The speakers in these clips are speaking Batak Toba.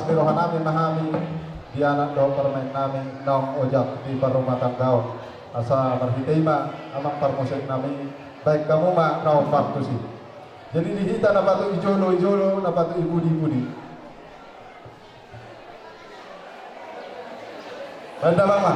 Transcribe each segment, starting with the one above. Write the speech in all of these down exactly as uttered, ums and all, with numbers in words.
Di rohanami ma hami, di anak dohot parumaennami naung ojak di parrumatanggaon. Asa marhite i ma, amang parmusik nami, baen hamu ma na hombar tusi. Jadi di hita na patut di jolo, di jolo, na patut di pudi, pudi. Baen damang ma.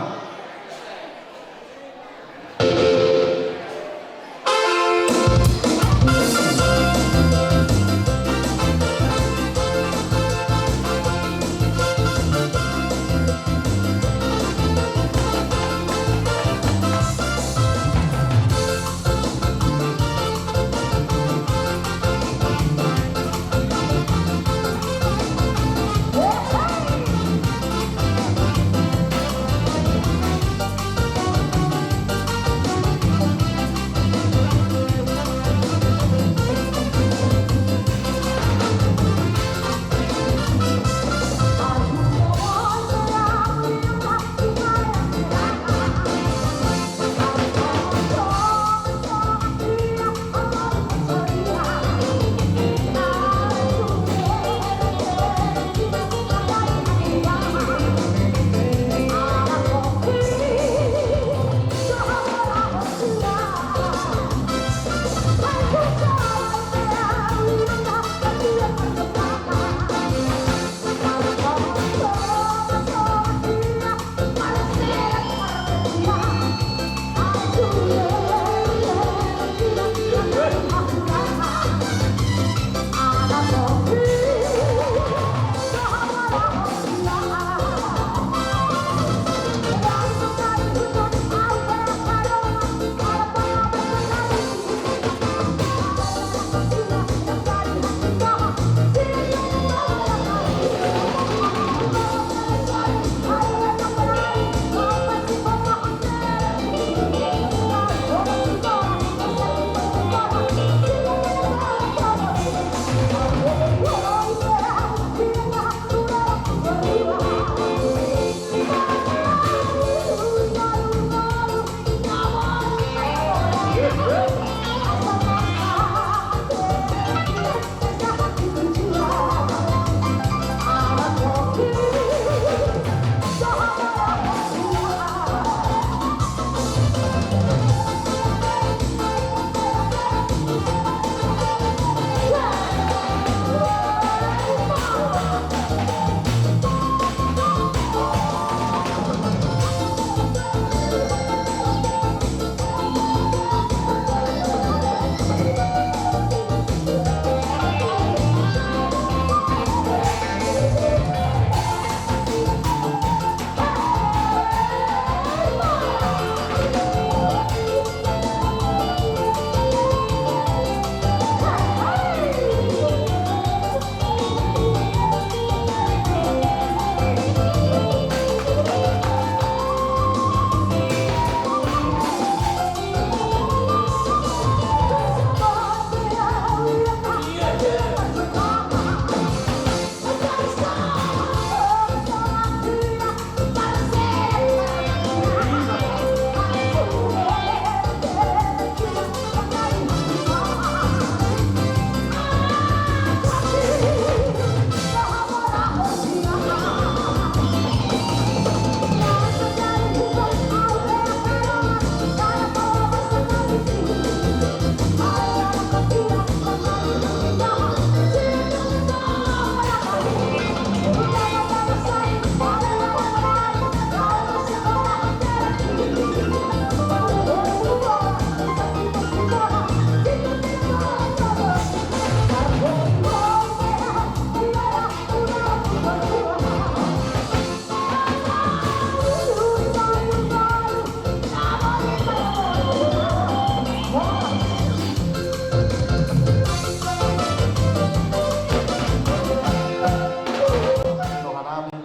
Rohanami,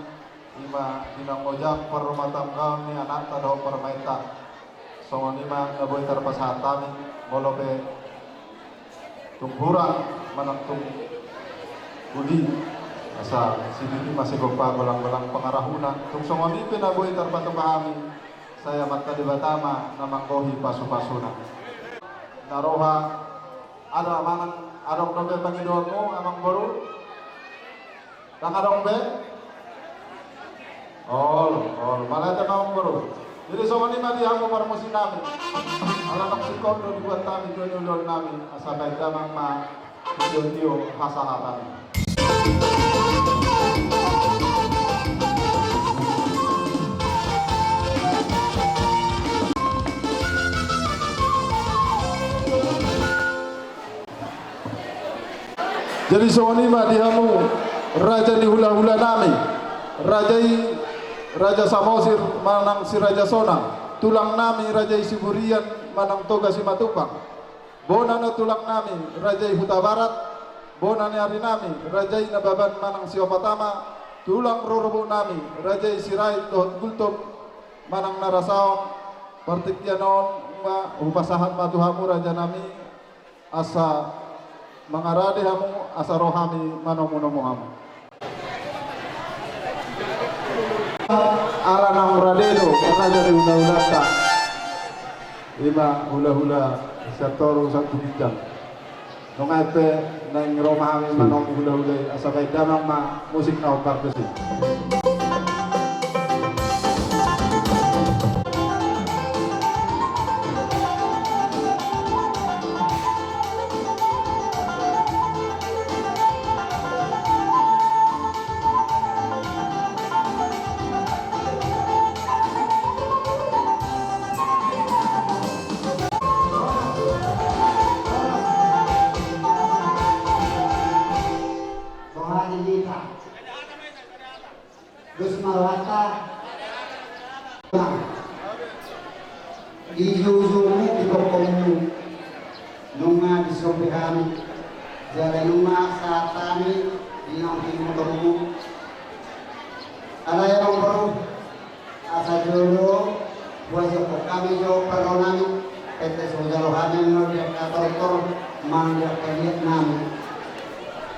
ima di naung ojak parrumatanggaon ni anakta dohot parumaenta. Songon i ma na boi tarpasahat hami, molo pe tung hurang manang tung uli, asa sititi ma sigompa golang-golang pangarahutna. Tung songon i pe na boi tarpatupa hami, sai Amanta Debata ma na manggohi pasu-pasuna. Na roha, adong manang, adong dope pangidoanmu, amang boru? Ndang adong be? Olo, olo, mauliate ma amangboru. Jadi songon i ma di hamu parmusik nami. Ala nang singkop do dibuat nami, tujuan nami, asa baen damang ma tio-tio hasahatan. Jadi songon i ma di hamu raja ni hula-hula nami, raja i Raja Samosir manang si Raja Sonang, tulang nami raja i Siburian manang Toga Simatupang, bona na tulang nami raja i Hutabarat, bona ni ari nami raja i Nababan manang Siopatama, tulang rorobot nami raja i Sirait dohot Gultom manang Narasaon. Partingkian on ma hupasahat ma tu hamu raja nami, asa mangarade hamu, asa ro hami manomu-nomu hamu. Ala naung rade do raja ni hula-hulanta, ima hula-hula sian toru sahat tu ginjang. Nunga pe naeng ro ma hami manomu hula-hula i, asa baen damang ma musik na hombar tusi. Roha ni hita. Dos ma rohanta. Di ujung-ujungmu, di pongpongmu, nunga disombi hami, jala nunga sahat hami di naung hinaholonmu. Alai amangboru, asa jolo huasokkon hami jo parro nami, pete so hujalo hami molo di angka tortor manang di angka liat nami.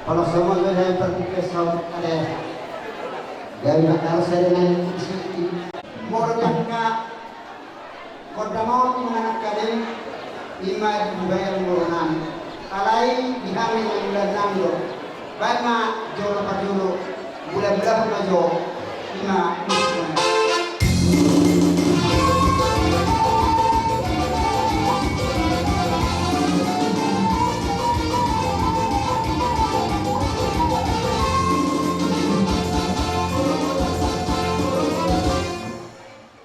Pala songon i do hami partingkian saut ate. Gabe ma tarus ate nami di sini. Molo di angka gondang on ima nangkaning ima di buhaya molo nami. Alai di hami na ulaon nami do. Baen ma jolo parjolo, bulan-bulan ma jo, ima.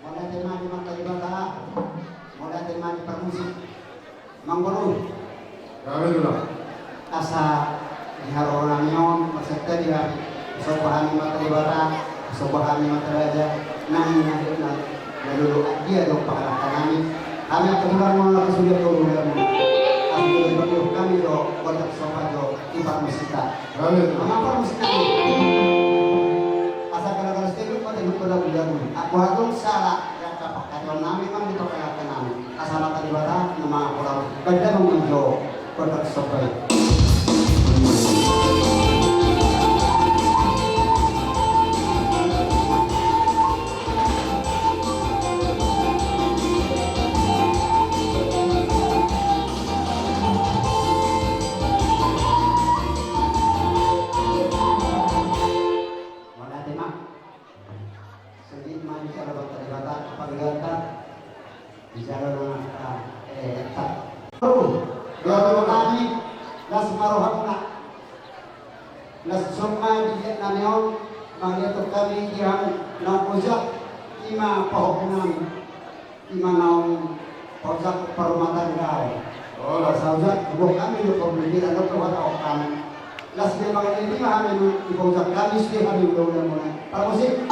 Mauliate ma di Amanta Debata, mauliate ma di parmusik. Amangboru. Gabe, tulang. Asa di haroro nami on, marsatadi hami, husomba hami Amanta Debata, husomba hami Amanta Raja, nang na, na, na lolo dia do pangalangka nami. Hami angka tulang ma na sude tu hula-hula. Asa jolo dipangido hami do gondang somba jo tu parmusikta. Gabe, tulang. Amang parmusik nami. Asa gara-gara steluk ma tengok gondang dia dulu. Aku agung salah, ya, kapak katon nami, mang di pangalangka nami. Asa Amanta Debata na mangapul hamu. Baen damang ma jo gondang somba i. Mauliate ma. Sangkit ma di jalo Amanta Debata, panggabean. Di jalo nang angka, eh, eta. Jalo nami, las ma rohamuna. Las somba di liat nami on, mangaliathon hami di hamu, naung ojak, ima pahompu nami. Ima naung ojak parrumatanggaon. Asa ojak, huboan hami do pemikiran dohot roha hami. Las dia mangaliat ima hami, dipaojak hami sude hami ulaon muna. Parmusik.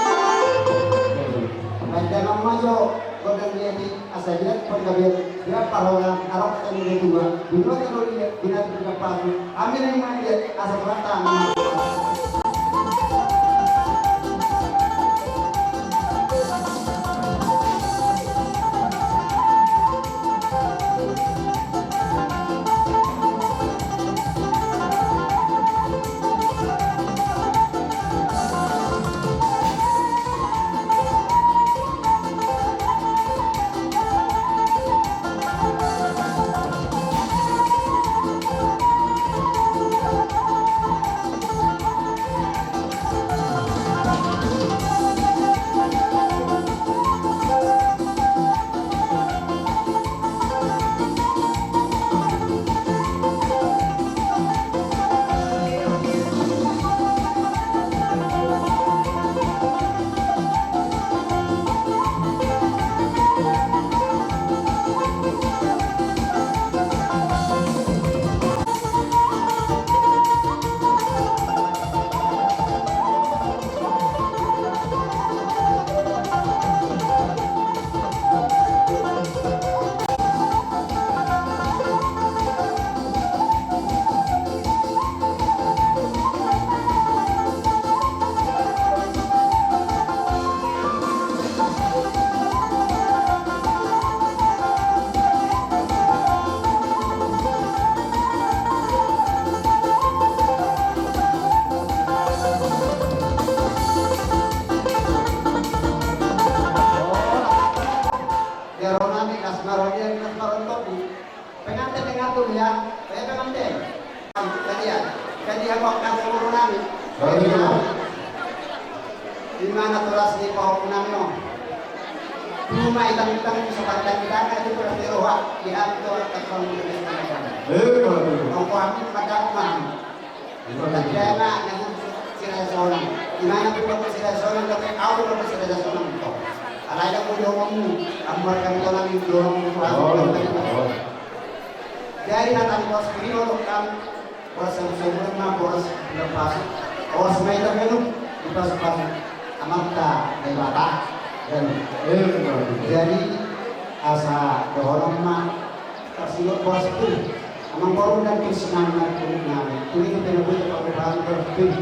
Baen damang ma jo gondang dia di asa dia panggabean dia parhorasan arok hami dia dua. Dua kalau dia binatang juga pasu. Hami na ima dia asa beratan. Ya, saya pengantin. Tadi ya, tadi yang waktu aku turun nami. Baik. Di mana turas di pohon nami, no? Cuma hitam-hitam di sepanjang kita kan itu berarti roha di hati orang terbangun dengan tangan. Eh, kalau itu. Kau paham, pada aku paham. Tanda na nagung si Raja Sonang. Di mana pun aku si Raja Sonang, tapi aku aku si Raja Sonang to. Alai aku dohonmu, aku marga Sonang itu dohonmu Tuhan. Oh, oh. Jadi datang bos ini orang kan, bos yang sebulan mah bos lepas, bos main terus di pas-pas. Amanta Debata dan eh, jadi asa dohonon ma. Tarsingot bos pir. Amang boru dan tu sinami na tu nami. Tuli tu pena bui tu pakubahan bos pir.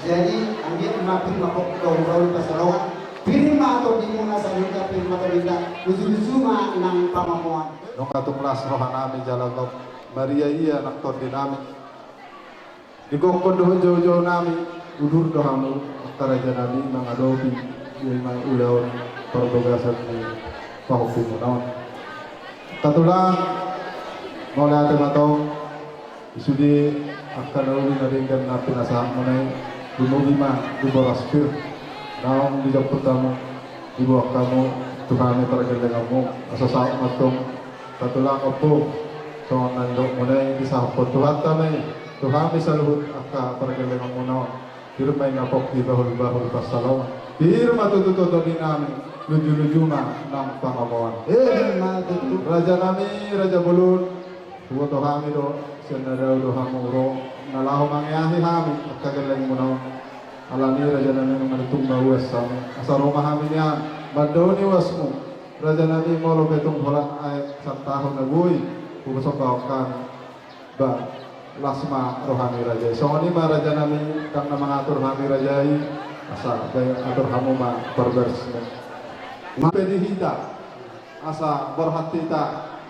Jadi anggiat ma pir ma pok gaul-gaul pasaroan. Pir ma tondimuna saluhutna, pir ma tondinta. Luju-luju ma nang pangomoan. Nunga tung las roha nami jala gok maria ia nang tondi nami. Di gokhon dohot jou-jou nami, udur do hamu, angka raja nami mangadopi, ia ma ulaon parbagasan ni pahompu muna on. Angka tulang, mauliate ma tong, di sude angka na uli na denggan na pinasahatmuna i, dumobi ma di boras pir, naung dijemput hamu, diboan hamu, tu hami pargellenganmu, asa saut ma tong, angka tulang ompu, songon na nidokmuna i disahaphon Tuhanta ma i, tu hami saluhut angka pargellenganmuna on, pir ma i na pongki bahul-bahul pansalongan, pir ma tutu tondi nami, luju-luju ma nang pangomoan. Eh, ma tutu. Raja nami, raja bolon, huboto hami do, sian na dao do hamu ro, na laho mangeahi hami, angka gellengmuna on. Alani raja nami nunga tung mauas hami, asa ro ma hami nian, mandao ni uasmu. Raja nami molo pe tung holan aek sataon na boi, hupasombahon hami. Ba, las ma roha ni raja i. Songon i ma raja nami, ndang na mangatur hami raja i, asa baen atur hamu ma parbarisna. Pe di hita, asa borhat hita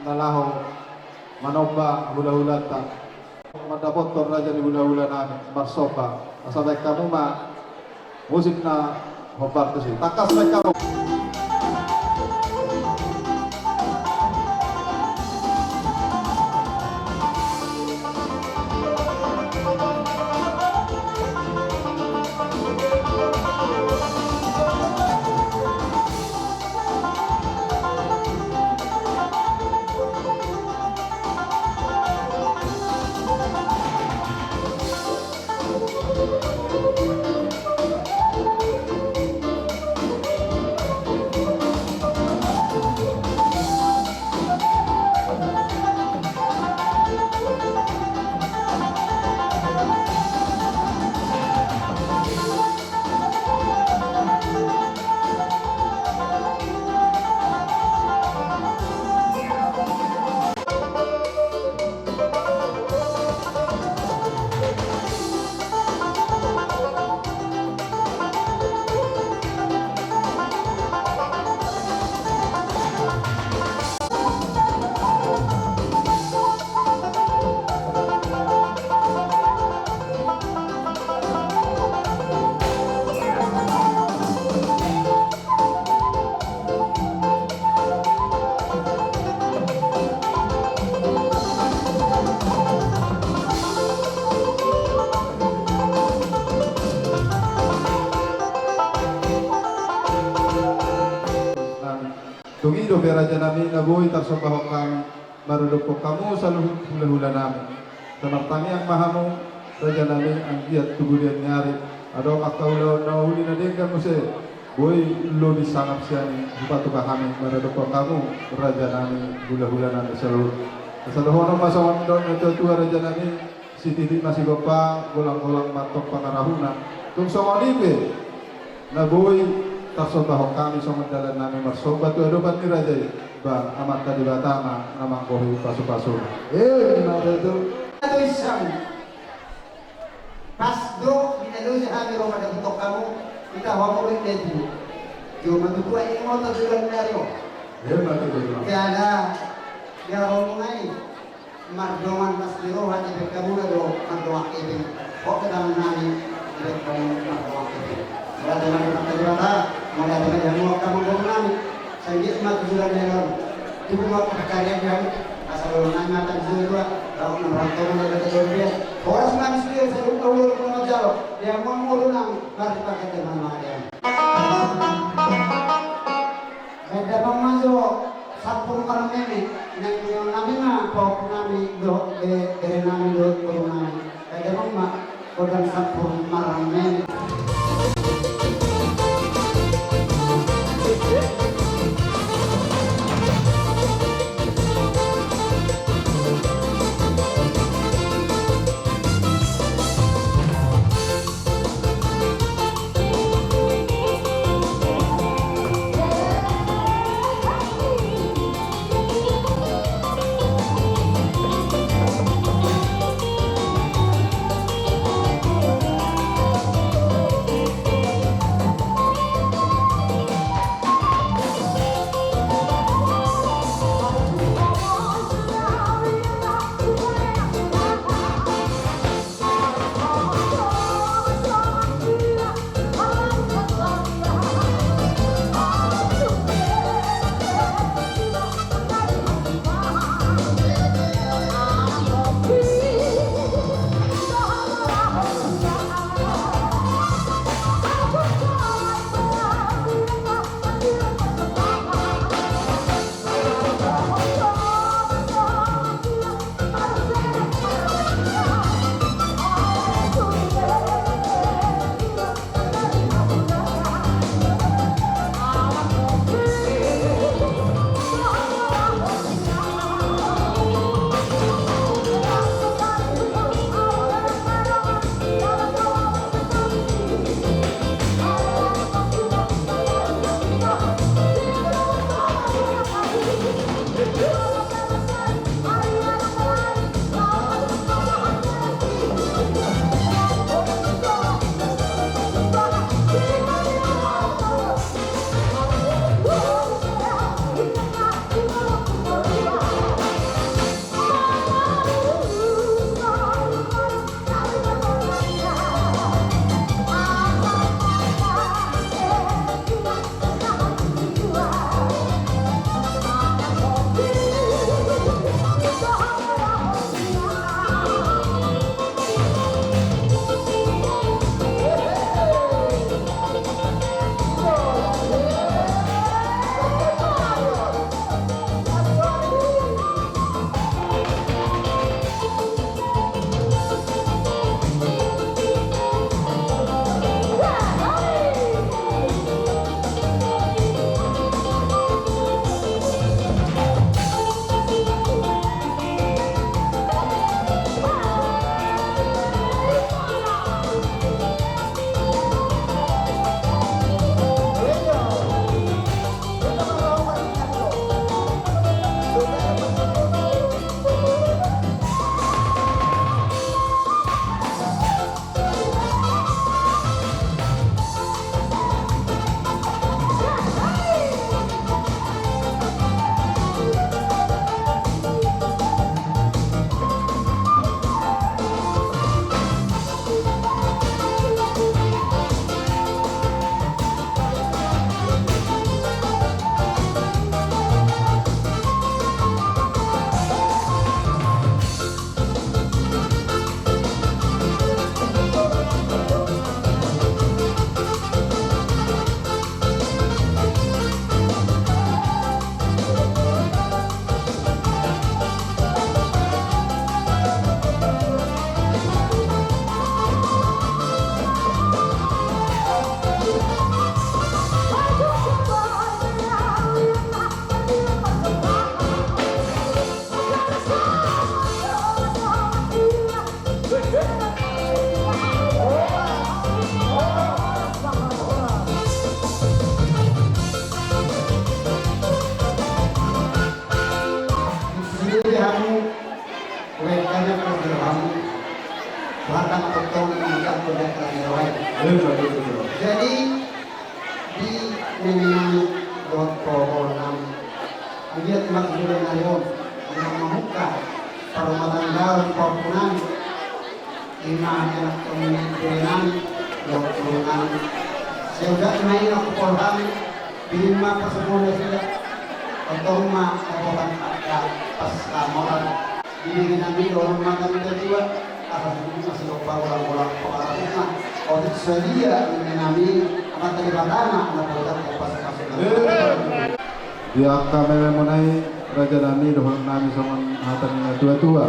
na laho manomba hula-hulanta. Mandapothon raja ni hula-hula nami, marsomba. Asa baen hamu ma musik na hombar tusi. Tangkas baen hamu. Tung i dope raja nami na boi tarsombahon hami. Maradophon hamu saluhut hula-hula nami. Sai martangiang ma hamu, raja nami, anggiat tu bulian ni ari adong angka ulaon na uli na denggan muse boi lobi sangap sian i hupatupa hami maradophon hamu, raja nami, hula-hula nami saluhut. Asa dohonon ma songon dok ni natua-tua, raja nami, sititi ma sigompa, golang-golang ma tong pangarahutna. Tung songon i pe na boi tarsombahon hami songon dalan nami marsomba tu adopan ni raja i, ba Amanta Debata ma na manggohi pasu-pasuna. Eh, ima tutu. Atau isang. Pas do di Aloja hami ro madapothon hamu, hita ho hamu ro i. Jolo ma tutu ai ingot tu dalan ni ari on. Eh, ima tutu. Jala di ari on nai. Mardongan las ni roha di hepeng hamuna do mardongan hepeng. Hot pe tangan nami di hepeng hamuna mardongan hepeng. Mauliate ma di Amanta Debata, mauliate ma di hamu angka amangboru nami. Sai anggiat ma tu bulan ni ari on tubu ma pangkariaan di hamu. Saluhutna ma tangan dua, lauk na rantau na dada dua. Horas ma di sude saluhutna ulo ulo na jalo. Dia mau mulu nang maripake teman maria. Beda ma jo sampur marmeme, nang nami ma pahompu nami dohot be-, bere nami dohot boru nami. Beda ma godang sampur marmeme. Jadi, hamu, wekana ko hamu, bahkan potong yang tidak boleh kami rawai. Jadi, di nenek nami, dohot pahompu nami. Anggiat ma di bulan hari on, na mamungka parrumatanggaon pahompu nami. Ima anak pemimpin nami, dohot boru nami. Sai uda ma i na hupolhon, ima pasamuan nasida. Tongtong ma dapotan angka pasamotan. Di bere nami dohot hata ni natua-tua, asa songon i ma sidok pagolang-golang pagolang ma. Otik sadia meme nami, Amanta Debata ma na boi tangkas pasu-pasu. Di angka mememuna i, raja nami, dohonon nami songon hata ni natua-tua.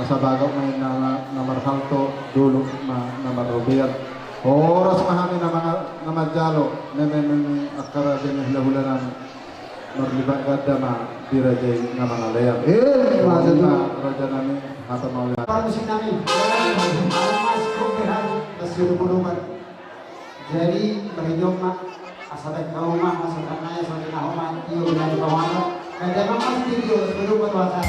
Asa bagot ma inna na marhalto, dolok ma na marrobean. Horas ma hami na manga-, na manjalo mememe ni angka raja ni hula-hula nami. Marlipat ganda ma di raja i na mangalean. Eh, ima tutu. Raja nami, hata mauliate. Parmusik nami. Mas Kopi Hari, Mas Yudho Purban. Jadi, berhidup ma, asa baik kau ma, asa karena ya, asa kena homa, iyo, bilang di bawah, ada ma, Mas, di iyo, sebelum berpuasa.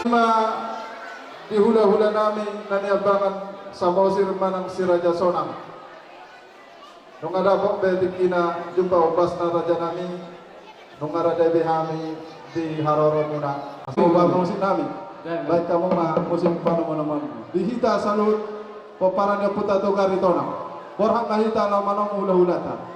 Ima di hula-hula nami na niambangan Samosir manang Si Raja Sonang. Nunga dapot be tingkina jumpa ombasna raja nami, nunga rade be hami di haroromuna. Asa uba musik nami. Baen hamu ma musik panomonomonmu. Di hita saluhut pomparan ni Ompunta Toga Aritonang. Borhat ma hita laho manomu hula-hulanta.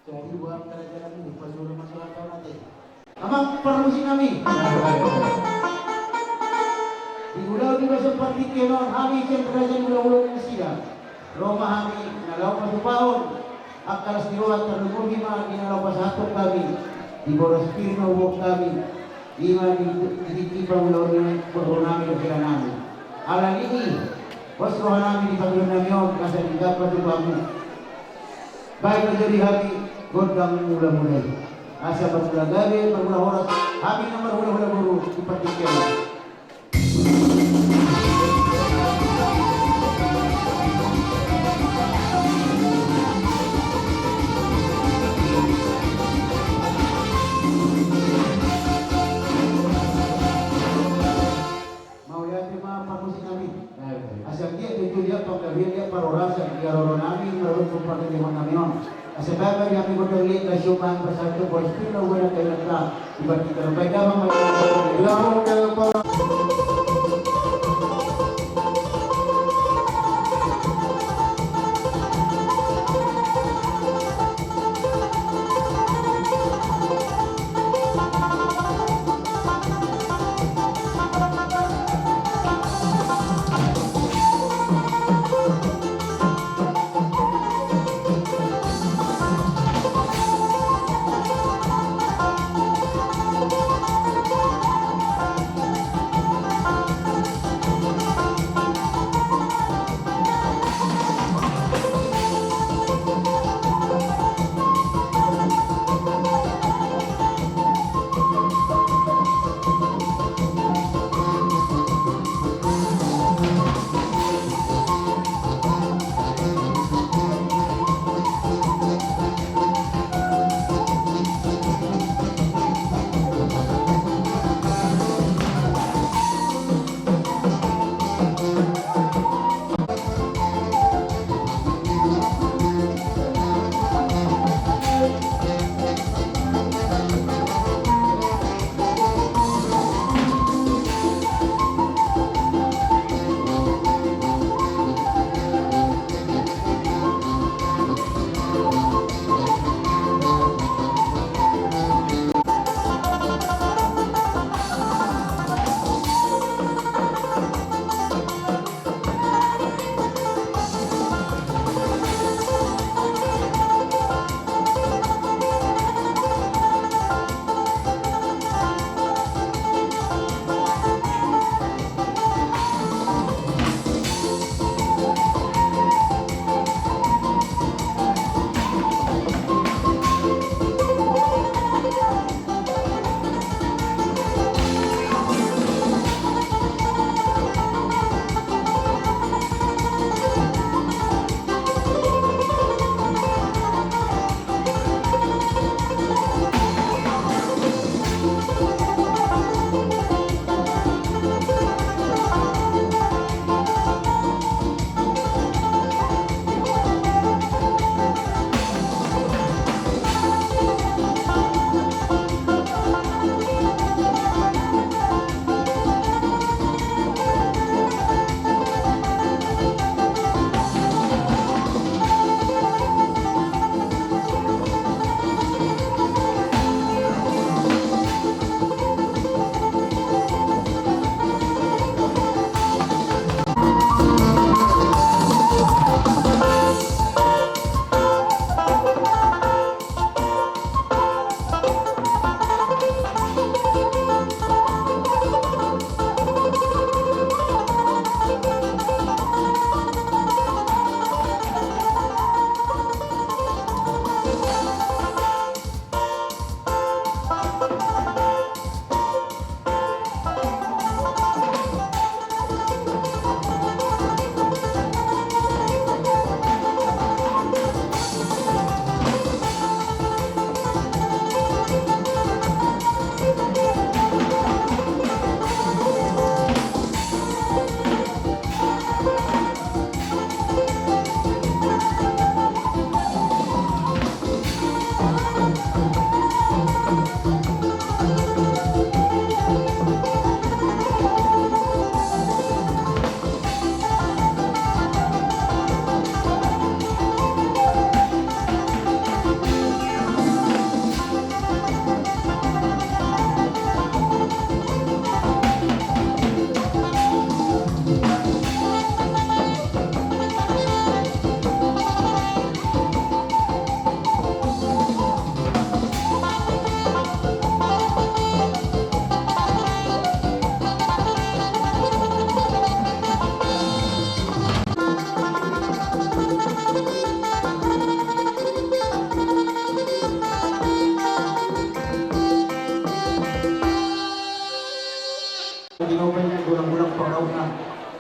Jadi buat kerajaan ini, pas sudah masuk akal nanti. Amang parmusik nami. Di ulaon i ma sian partingkian on hami sian kerajaan hula-hula nasida. Ro ma hami na laho pasupaon angka las ni roha, tarlumobi ma di na laho pasahathon hami di boras pir na huboan hami. Ima di, di, di tingki pangulaon ni boru nami dohot hela nami. Alani i, pos roha nami di pangulaon nami on, asa didapot tu hamu. Baik ma jadi hami gondang mula-mula i. Asa marmula gabe, marmula horas, hami na marhula-hula boru di partingkian on. Mauliate ma parmusik nami. Asa anggiat tutu liat panggabean, liat parhorasan di haroro nami, marhite partingkian nami on. Asa baen ma di hami gondang liat, asa umbahen pasahat tu boras pir na huboan angka inanta.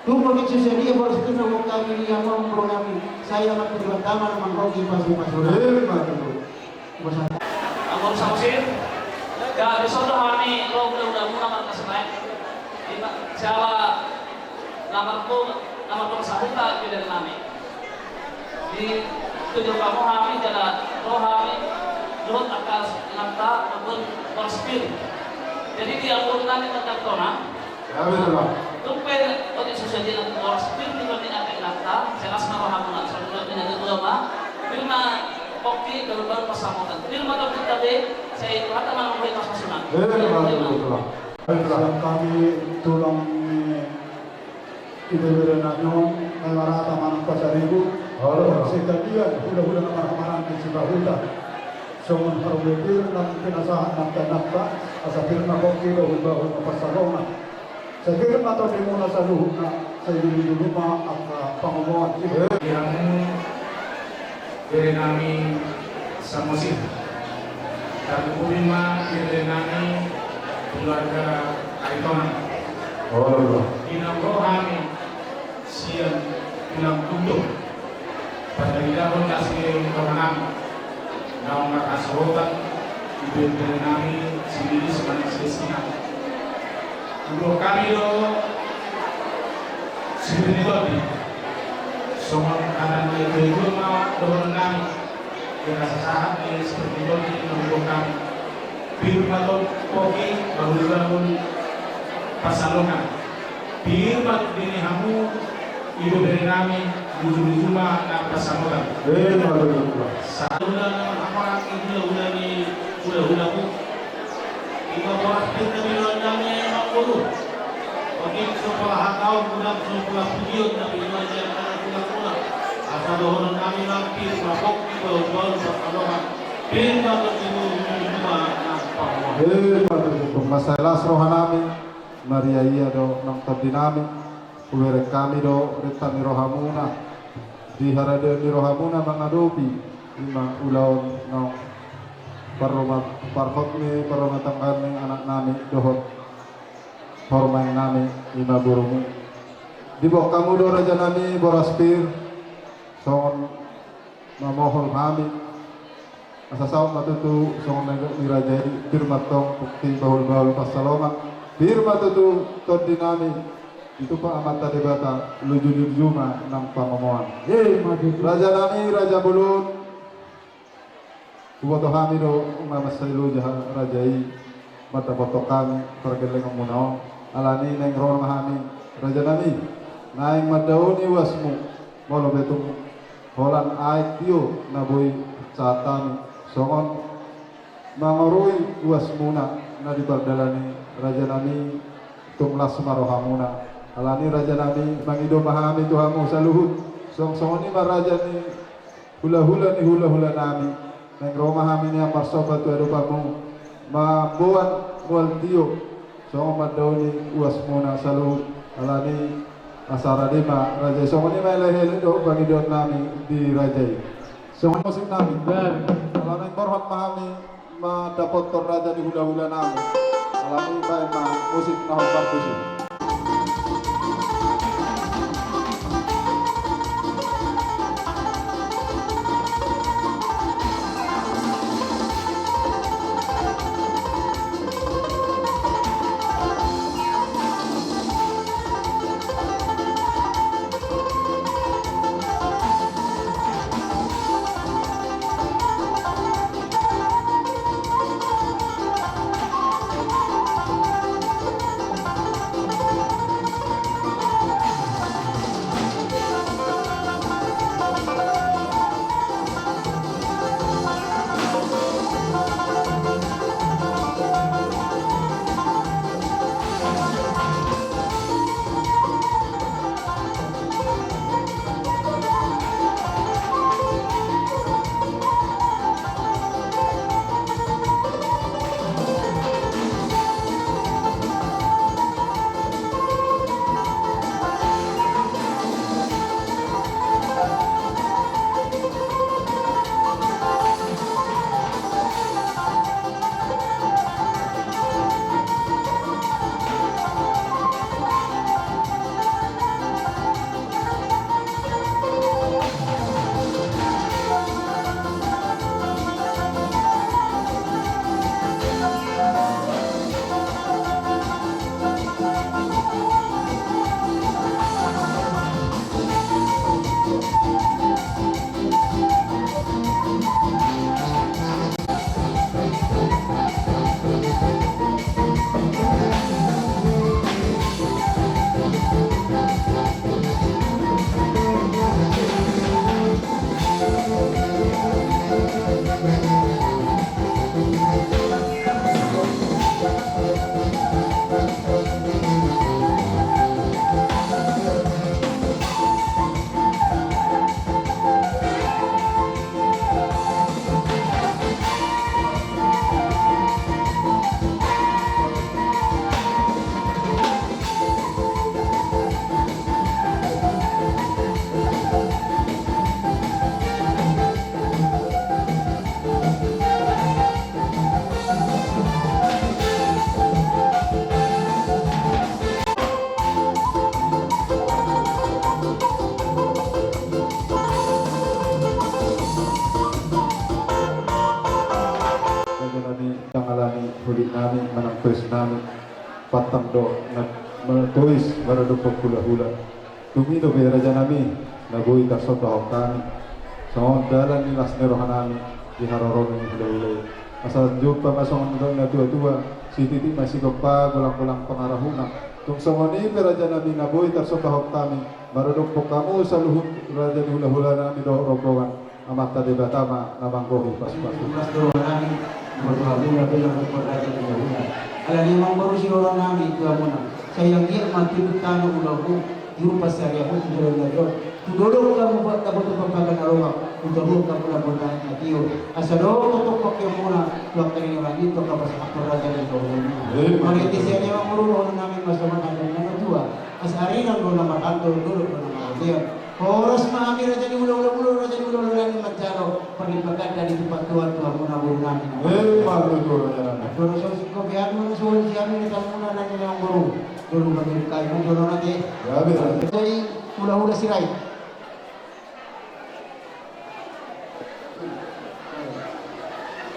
Tung molo so sadia boras pir na huboan hami di hamu amang boru nami, sai amang tu Debata ma na manggohi pasupasu. Ima tutu. Bosan. Amang boru Samosir. Jadi songon hami ro hulahula muna markas lain. Ima siala na marto na marto sahuta di bere nami. Di tujuh kamu hami jala ro hami dohot angka inanta mamboan boras pir. Jadi di amang boru nami mandok tona. Tung pe otik so sadia nang boras pir di bere ni angka inanta, sai las ma rohamuna, songon na pinatutu ma, pir ma pongki, bahulbahul pansamotan. Pir ma tondi tabe, sai Tuhanta ma na manggohi pasupasu nami. Ima tutu. Sian hami tulang ni ibebere nami on, na marhata manang Pasaribu. Sekalian hulahula na marhamaranggi sipahuta. Songon harbue pir nang pinasahat nang tanakta, asa pir ma pongki, bahulbahul ma pansalongan. Sai pir ma tondimuna saluhutna, sai jolojolo ma angka pangomoan. Di hamu bere nami Samosir. Tarlumobi ma di bere nami keluarga Aritonang. Di na ro hami sian tulang Kundo. Pandagidahon asi roha nami naung marhasohotan di bere nami Sililis manang Silestina. Huboan hami do sipir ni tondi. Songon hata ni natuatua ma dohonon nami. Di na sasahat ni sipir ni tondi na huboan hami. Pir ma pongki, bahulbahul pansalongan. Pir ma tondi ni hamu ibebere nami, jolojolo ma nang pansamotan. Ima tutu. Sahat hulahula na marhamaranggi, hulahula ni hulahulamu. Ima boras pir na binoan nami amang boru. Otik so pola hataon, godang so pola pujion na binoan ni angka na tulang muna. Asa dohonon nami ma pir ma pongki, bahulbahul pansalongan. Pir ma tondimuna, jolojolo ma nang pangomoan. Ima tutu. Mansai las roha nami. Marria-ria do nang tondi nami. Hubereng hami do renta ni rohamuna. Di haradeon ni rohamuna mangadopi ima ulaon naung parruma, parhot ni parrumatanggaon ni anak nami dohot parumaen nami, ima borumu. Diboan hamu do raja nami boras pir, songon mamohol hami. Asa saut ma tutu songon na nidok ni raja i, pir ma tong pongki, bahulbahul pansalongan. Pir ma tutu tondi nami, ditumpak Amanta Debata, jolojolo ma nang pangomoan. Ima tutu. Raja nami, raja bolon. Huboto hami do nunga mansai loja raja i mandapothon hami pargellengonmuna on. Alani naeng ro ma hami, raja nami, naeng mandaoni uasmu. Molo pe tung holan aek tio na boi sahat hami, songon mangorui uasmuna na di pardalanan i, raja nami, tung las ma rohamuna. Alani raja nami, mangido ma hami tu hamu saluhut, songon, songon i ma raja ni hulahula ni hulahula nami. Naeng ro ma hami nian marsomba tu adopanmu, mamboan mual tio, songon mandaoni uasmuna saluhut. Alani asa rade ma raja i. Songon i ma elek-elek dohot pangidoan nami di raja i. Songon musik nami. Alani borhat ma hami mandapothon raja ni hulahula nami. Alani baen ma musik na hombar tusi. Nami manang tois nami, pantang do na tois maradophon hulahula. Tung i dope raja nami na boi tarsomba hami, songon dalan ni las ni roha nami di haroro ni hulahula i. Asa jumpa ma songon dok ni natuatua, sititi ma sigompa, golanggolang pangarahutna. Tung songon i pe raja nami na boi tarsomba hami, maradophon hamu saluhut raja ni hulahula nami dohot rombongan. Amanta Debata ma na manggohi pasupasu. Las do roha nami, buat hamuna pe na manggohi raja ni hulahula. Alani i amangboru, sidohonon nami tu hamuna, sai anggiat ma tu tano ulaonmu, juru pansarianmu tu joloan on. Tu dolok hamu buat dapotan pampaga na lomak, tu tano hamu dapotan na tio. Asa dohot tongtong pangkeonmuna tu angka ni roha nami, tu angka pasahathon raja ni hulahula. Marhite sian i amangboru, dohonon nami ma songon hata ni natuatua. Asa arirang do na marhalto, dolok do na marbontean. Horas ma hami raja ni hulahula, molo raja ni hulahula nami manjalo parlipat ganda di tumpak tuan tu hamuna boru nami. Eh, mardongan tu raja nami. Jolo so singko beanu na suhul si hami na tamuna na ni amangboru. Jolo bagi kai na jolo nate. Ya, be. Jadi hulahula Sirait.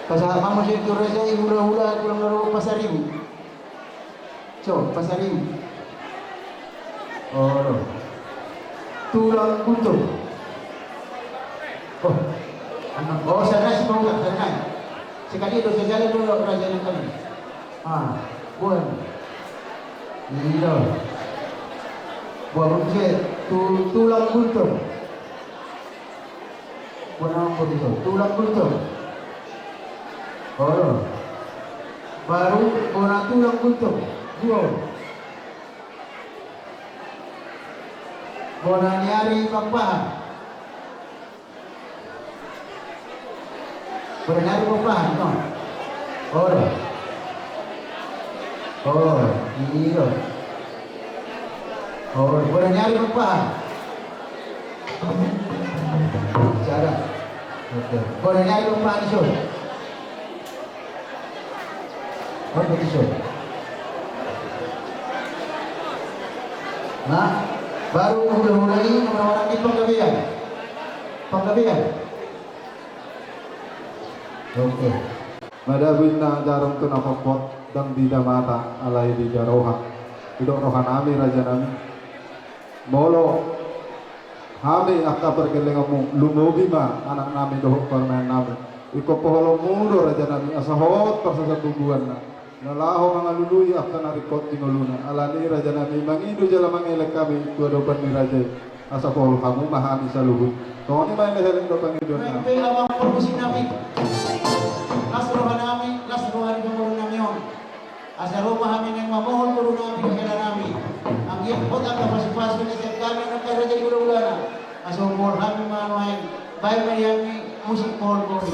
Pasahat ma muse tu raja i hulahula tulang na ro Pasaribu. So, Pasaribu. Olo. Tulang Guntur. Oh. Anak, oh, sada si Paula, sada. Sekali do, sekali do, raja ni kami. Ah, buan. Iya. Buan muse, tu, Tulang Guntur. Bona Tulang Guntur. Tulang Guntur. Olo. Baru bona Tulang Guntur. Dua. Bona ni ari Pakpahan. Bona ni ari Pakpahan, no. Olo. Oh, iya. Oh, bona ni ari Pakpahan. Sada. Oke. Bona ni ari Pakpahan iso. Oh, betul. Nah, baru hulahula i nomor orang di Panggabean. Panggabean. Oke. Madabu inna jarum tu na potpot, ndang di damata alai di daroha. Didok roha nami raja nami. Molo hami angka pargellengonmu, lumobi ma anak nami dohot parumaen nami. Ingkon poholonmu do raja nami asa hot parsasabungbuanna. Na laho mangalului angka na ringkot di ngoluna. Alani i raja nami, mangido jala mangelek hami tu adopan ni raja i. Asa pohol hamu ma hami saluhut. Songon i ma i na hela do pangidoan nami. Baik, baik, amang parmusik nami. Las roha nami, las roha ni pamoruon nami on. Asa ro ma hami naeng mamohol boru nami dohot hela nami. Anggiat hot angka pasupasu na sian hami angka raja ni hulahulana. Asa humohol hami ma nuaeng. Baen ma di hami musik pohol boru.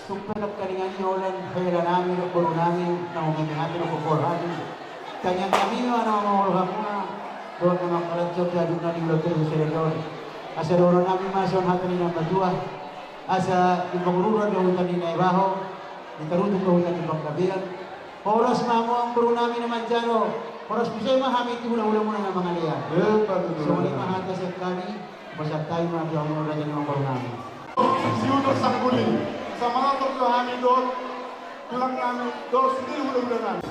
Tung pe nangkaningan i holan hela nami dohot boru nami na mamangke hami dohot boru nami. Tangiang nami ma na mangolu hamuna dohot na mangkalanjut di adong na niula tu sadari on. Asa dohonon nami ma songon hata ni na matua. Asa di pangururan do huta ni Naibaho, di Tarutung do huta ni Panggabean. Horas ma hamu amang boru nami na manjalo. Horas muse ma hami tu hula-hula muna na mangalean. Songon i ma hata sian hami. Pasahat hami ma tu hamu raja ni amang boru nami. Siutor Sangguli. Asa manotor do hami dohot tulang nami dohot sude hula-hula nami.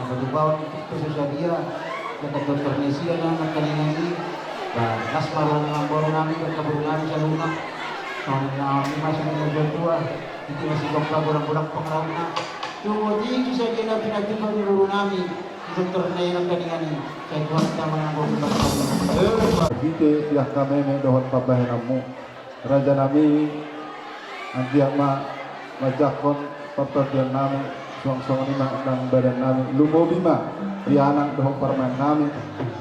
Matupaon tu so sadia, dekat dokter Nesia na nangkaningan i. Ba, las ma roha ni amangboru nami, dohot boru nami saluhutna. Songon na nimasuk ni natuatua, iti masih gompa bolang-bolang pangarahutna. Tumoti tu sadia na pinatupa ni boru nami, dokter na i nangkaningan i. Sai Tuhanta ma na mangampu. Marhite di angka meme dohot pambahenanmu, raja nami, anggiat ma manjangkon partondian nami, suang songon i ma nang badan nami, lumobi ma di anak dohot parumaen nami,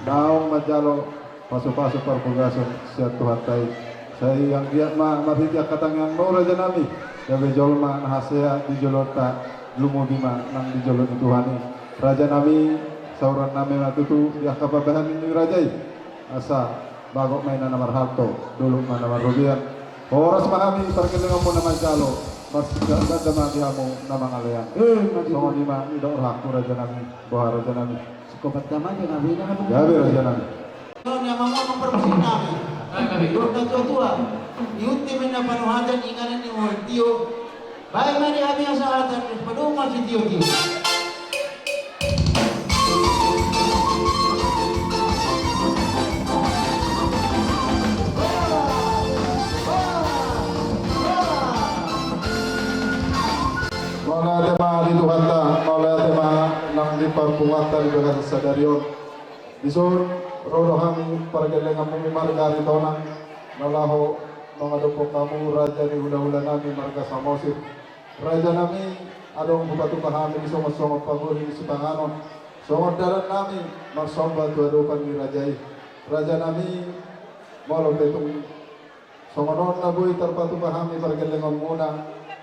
naung manjalo pasu-pasu parbagason sian Tuhanta i. Sai anggiat ma marhite angka tangiangmu raja nami, gabe jolma na hasea di joloanta, lumobi ma nang di jolo ni Tuhan i. Raja nami, sahuran nami ma tutu di angka pambahenan ni raja i. Asa bagot ma inna na marhalto, dolok ma na marrobean. Horas ma hami pargellengonmu na manjalo, marsiganda ma di hamu na mangalean. Eh, maju. Songon i ma nidok rohangku raja nami, boha raja nami. Sikopat damai dengan bina. Gabe raja nami. Songon i ma amang parmusik nami. Gabe. Dok natuatua. Diunti ma inna panuhatan inganan ni mual tio. Baen ma di hami hasahatan, padomu ma sitio-tio. Mauliate ma di Tuhanta, mauliate ma nang di parpunguanta di bagasan sadari on. Dison ro do hami pargellenganmu marga Aritonang, na laho mangadophon hamu raja ni hula-hula nami marga Samosir. Raja nami, adong hupatupa hami di songon-songon pangoli ni sipanganon, songon dalan nami marsomba tu adopan ni raja i. Raja nami, molo pe tung songon on na boi tarpatupa hami pargellengonmuna,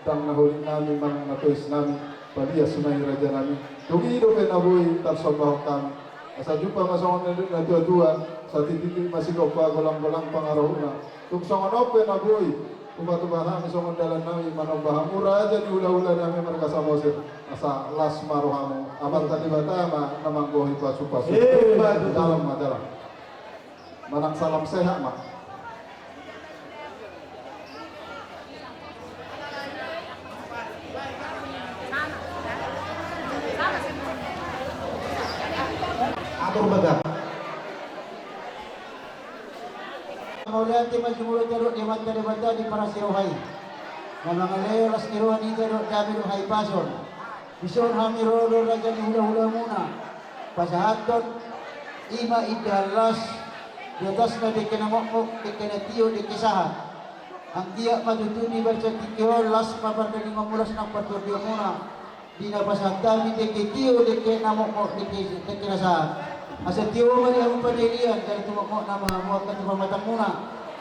ndang na holit nami manang na tois nami, palias ma i raja nami. Tung i dope na boi tarsombahon hami. Asa jumpa ma songon na nidok natuatua, satitik-titik ma sigompa, golang-golang pangarahutna. Tung songon on pe na boi hupatupa hami songon dalan nami manomba hamu raja ni hula-hula nami marga Samosir. Asa las ma rohamu, Amanta Debata ma na manggohi pasu-pasu. Eh, baik, betul. Dalam ma dalam. Manang salam sehat ma. Atur bagak. Mauliate ma jumolo tadok di Amanta Debata di parasi roha i. Na mangalean las ni roha ni tadok dame dohot hahipason. Dison hami ro do raja ni hula-hulamuna, pasahathon i ma indahan las di atasna dengke na mokmok, dengke na tio, dengke sahat. Anggiat ma tutu di barisan tingki on las ma pardagingkonmu, las nang partondionmuna. Di na pasahat hami dengke tio, dengke na mokmok, dengke, dengke na sahat. Asa tio ma di hamu pandidian, jala tumokmok nama hamu angka tu pamatangmuna.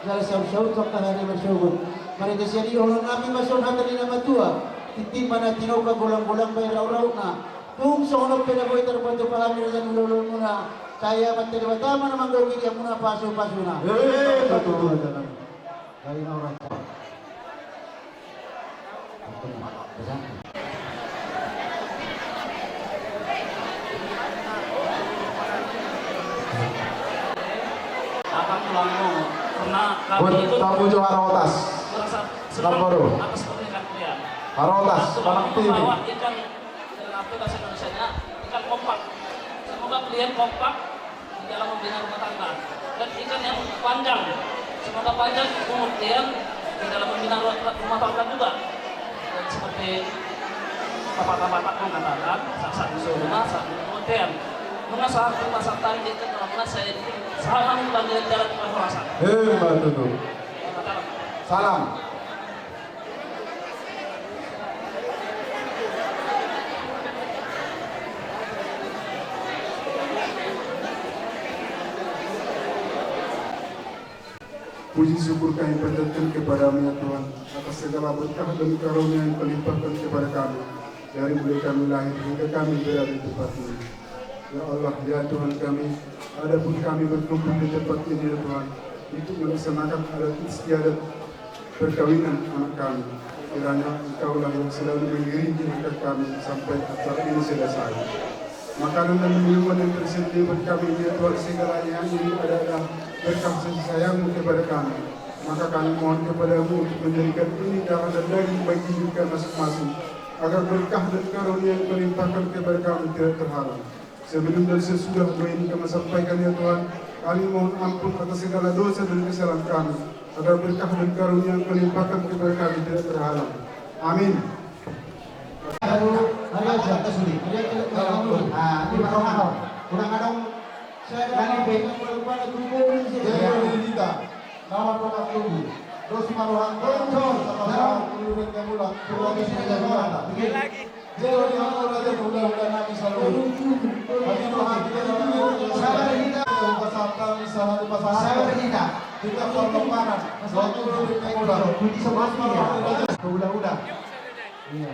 Jala saut-saut tu angka harian marsogot. Marhite sian i dohonon nami ma songon hata ni na matua. Tintin ma na tinopa, golang-golang bahen rau-rautna. Tung songon on pe na boi tarpatupa hami raja ni hula-hulamuna. Sai Amanta Debata ma na manggohi di hamuna pasu-pasuna. Eh, betul. Dari na orang. Apa tulangmu? Pernah kami buat ikut tamu Johara Otas. Kurasa senang. Lapor. Atas pernikahan kalian. Harotas, Panak T V. Bawa ikan, apa bahasa Indonesianya? Ikan kompak. Semoga kalian kompak di dalam membina rumah tangga. Dan ikan yang panjang. Semoga panjang umur kalian di dalam membina ru-, rumah tangga juga. Dan seperti bapak-bapak mengatakan, saat-saat di rumah, saat di rumah kalian. Mengasa rumah serta ikan dalam saya ini sama nih panggilan jalan perhorasan. Eh, betul. Salam. Puji syukur kami panjatkan kepada-Mu, ya Tuhan, atas segala berkah dan karunia yang Kau limpahkan kepada kami dari mulai kami lahir hingga kami berada di tempat ini. Ya Allah, ya Tuhan kami, adapun kami berkumpul di tempat ini, ya Tuhan, untuk melaksanakan adat istiadat perkawinan anak kami. Kiranya Engkaulah yang selalu mengiringi langkah kami sampai acara ini selesai. Makanan dan minuman yang tersedia buat kami ini, ya Tuhan, segalanya ini adalah berkah kasih sayang-Mu kepada kami. Maka kami mohon kepada-Mu untuk menjadikan ini darah dan daging bagi hidup kami masing-masing. Agar berkah dan karunia Engkau limpahkan kepada kami tidak terhalang. Sebelum dan sesudah doa ini kami sampaikan, ya Tuhan, kami mohon ampun atas segala dosa dan kesalahan kami. Agar berkah dan karunia Engkau limpahkan kepada kami tidak terhalang. Amin. Aduh, hari aja. Ah, ini Pak Rohano. Udah ngadong. Saya dari P K P Kabupaten Bogor. Iya. Nama Pak Tugu. Terus Maruhan. Betul. Sama-sama. Dulu dan Kemulak. Terus di sini ada orang. Jadi, orang Raja Muda-Muda Nabi Salomo. Kami doa kita dulu. Sabar kita. Pasal kami, salah di pasal. Sabar kita. Kita pertemanan. Dulu dan Kemulak. Kunci sebelas ya. Udah-udah. Iya.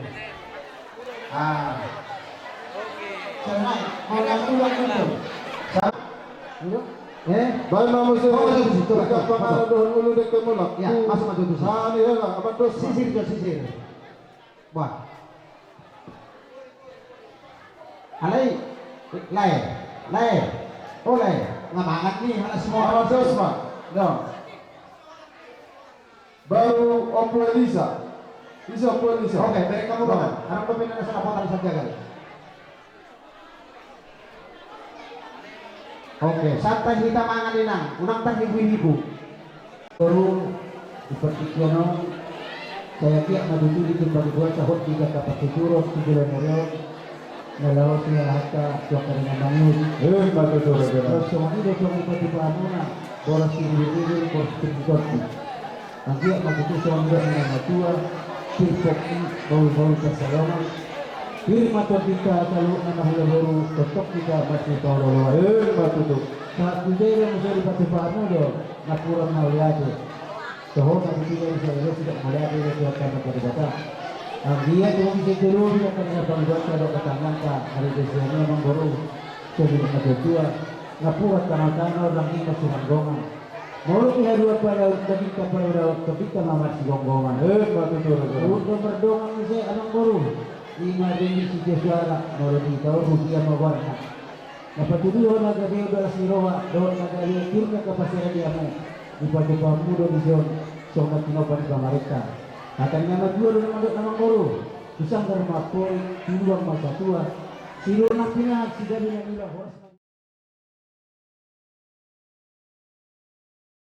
Ah. Cerai. Mau yang ulang itu. Sa-, iya. Eh? Baik, Mamu, sini. Oh, masuk di situ. Coba, coba. Dohon ulu dek kemulak. Ya, masuk, masuk di situ. Ah, ini ya, Pak. Apa terus? Sisir, ke sisir. Wah. Alai. Lae. Lae. Oh, lae. Nggak mangan nih, mana semua. Apa terus, Pak? No. Baru Ompu Elisa. Bisa Ompu Elisa. Oke, baik, kamu mana? Anak pemain ada salah potong saja kan. Oke, santai hita mangan, Inang. Unang tarhibu-hibu. Baru di pertikian on, saya kiak ma tutu di timbang dua tahun tiga kapat tuturon, tiga lemurion. Melaos ia hata suaka dengan mangut. Eh, ma tutu, Raja. Terus songon i do songon i patupaonmuna, boras tinggi-tinggi, boras tinggi-tinggi. Anggiat ma tutu songon i do songon na matua, tirpok i, baul-baul pansalongan. Pir ma tondinta saluhutna na hula boru, tontok hita masipaolo-oloan. Eh, ma tutu. Sahat tu jai do muse di patupaonmu do, napuran mauliate. Toho na di tiga bisa ilo sudah mulai ada yang sudah kami pada kata. Anggiat tu bisa terus yang kami dapat buat kalau ketangkap hari desa ini memang baru. Jadi kata tua, napuran tanah-tanah orang ini masih ranggongan. Molo di hari apa ada daging kapal udah ketika mamar si gonggongan. Eh, ma tutu, Raja. Untuk berdongan bisa abang boru. Ima deni si suara, molo di tahu rupiah mawarna. Na patuduhon na gabe balas ni roha, dohot na gabe tirna kapasiran di hamu. Dipatupaonmu do dison, songon na tinopa ni pamarenta. Hata ni na matua do na mandok na mangolu. Tu sanggar ma ampoi, tu luang ma satua. Silor na pinat, sigabe na nilak, horas ma